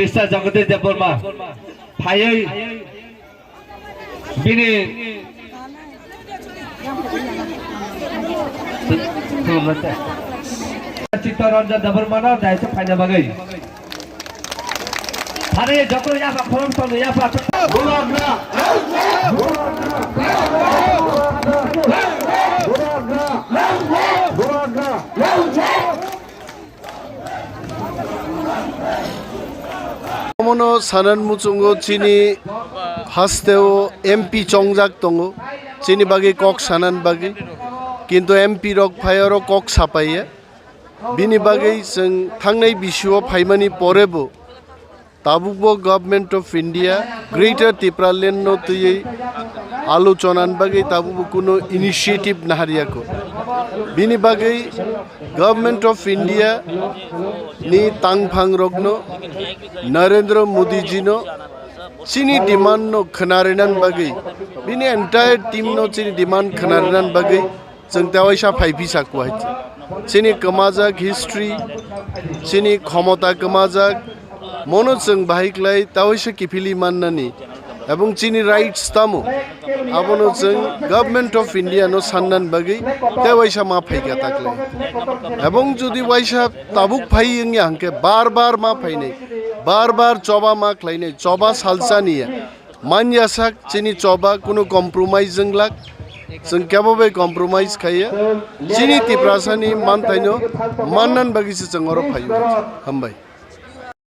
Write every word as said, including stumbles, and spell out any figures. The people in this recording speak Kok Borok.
Mister Jagadish Debbarma phaiwi bini Chittaranjan Debbarmano daise phaina bagwi. Thani joto yapha khoroksa no yapha. Omono sanan muchungo chini hasteo M P chongjak tongo, chini bagwi kok sanan bagwi, kintu M P rok phai oro kok sapaiya. Bini bagwi chwng thangnai bisio phaimani porebo tabukbo Government of India Greater Tipraland no twiwi alochonan bagwi tabukbo kuno initiative nahariyako. Bini bagwi Government of India ni tangphang rokno, Narendra Modi ji no chini demand no khwna rwnan bagwi, bini entire team no chini demand khwna rwnan bagwi chwng tewaisa phai phi sa kuhai. Chini kwmajak history, chini khomota kwmajak, mono chwng bahai klai tewaisa kiphilwi mannani, ebong chini rights tamo, abono chwng Government of India no sannan bagwi tewaisa ma phaikha taklai. Ebong jodi waisa tabuk phai wngya hwnkhe bar bar ma phainai, bar bar choba ma khlainai, choba salsaniya. Manya sak chini choba kunu compromise wnglak, chwng kebo bai compromise khaiya. Chini Tiprasani manthaino mannan bagwi se chwng oro phaio. Hambai.